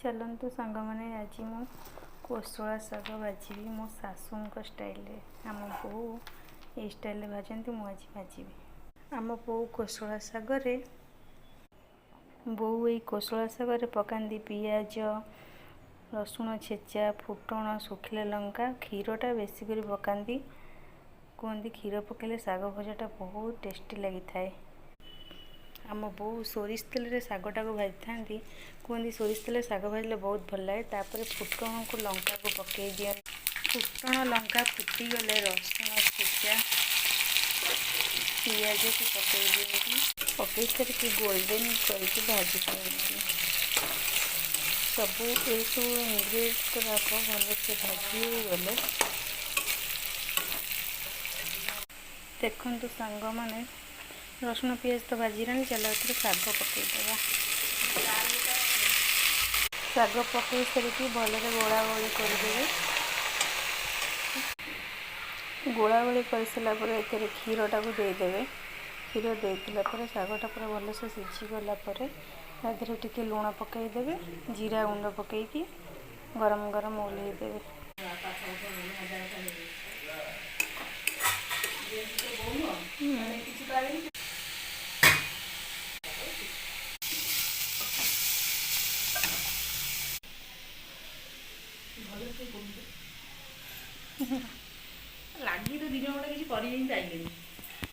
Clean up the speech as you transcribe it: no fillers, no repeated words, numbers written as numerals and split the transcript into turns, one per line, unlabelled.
ଚାଲନ୍ତୁ ସାଙ୍ଗମାନେ, ଆଜି ମୁଁ କୋଶଳା ଶାଗ ଭାଜିବି ମୋ ଶାଶୁଙ୍କ ଷ୍ଟାଇଲରେ। ଆମ ବୋଉ ଏଇ ଷ୍ଟାଇଲରେ ଭାଜନ୍ତି, ମୁଁ ଆଜି ଭାଜିବି। ଆମ ବୋଉ କୋଶଳା ଶାଗରେ, ବୋଉ ଏଇ କୋଶଳା ଶାଗରେ ପକାନ୍ତି ପିଆଜ, ରସୁଣ ଛେଚା, ଫୁଟଣ, ଶୁଖିଲା ଲଙ୍କା, କ୍ଷୀରଟା ବେଶୀ କରି ପକାନ୍ତି। କୁହନ୍ତି କ୍ଷୀର ପକାଇଲେ ଶାଗ ଭଜାଟା ବହୁତ ଟେଷ୍ଟି ଲାଗିଥାଏ। ଆମ ବୋଉ ସୋରିଷ ତେଲରେ ଶାଗଟାକୁ ଭାଜିଥାନ୍ତି। କୁହନ୍ତି ସୋରିଷ ତେଲରେ ଶାଗ ଭାଜିଲେ ବହୁତ ଭଲ ଲାଗେ। ତାପରେ ଫୁଟଣକୁ ଲଙ୍କାକୁ ପକାଇ ଦିଅନ୍ତି। ଫୁଟଣ ଲଙ୍କା ଫୁଟିଗଲେ ରସୁଣ ଛେଚା, ପିଆଜକୁ ପକାଇ ଦିଅନ୍ତି। ପକାଇ ସାରିକି ଗୋଲ୍ଡେନ୍ କରିକି ଭାଜି ଦିଅନ୍ତି। ସବୁ ଏଇସବୁ ଇନଗ୍ରିଡ଼ିଏଣ୍ଟ ଗୁଡ଼ାକ ଭଲସେ ଭାଜି ହେଇଗଲେ, ଦେଖନ୍ତୁ ସାଙ୍ଗମାନେ, ରସୁଣ ପିଆଜ ତ ଭାଜିଲାଣି। ଚାଲ ଏଥିରେ ଶାଗ ପକାଇଦେବା। ଶାଗ ପକାଇ ସାରିକି ଭଲରେ ଗୋଳା ଗୋଳି କରିଦେବେ। ଗୋଳା ଗୋଳି କରିସାରିଲା ପରେ ଏଥିରେ କ୍ଷୀରଟାକୁ ଦେଇଦେବେ। କ୍ଷୀର ଦେଇଦେଲା ପରେ ଶାଗଟା ପୁରା ଭଲସେ ସିଝିଗଲା ପରେ ତା ଦେହରେ ଟିକେ ଲୁଣ ପକାଇଦେବେ। ଜିରା ଗୁଣ୍ଡ ପକାଇକି ଗରମ ଗରମ ଓହ୍ଲେଇ ଦେବେ।
ଲାଗି ତ 2 ଜଣ ଗୋଟେ କିଛି କରି ହିଁ ପାଇଲେନି।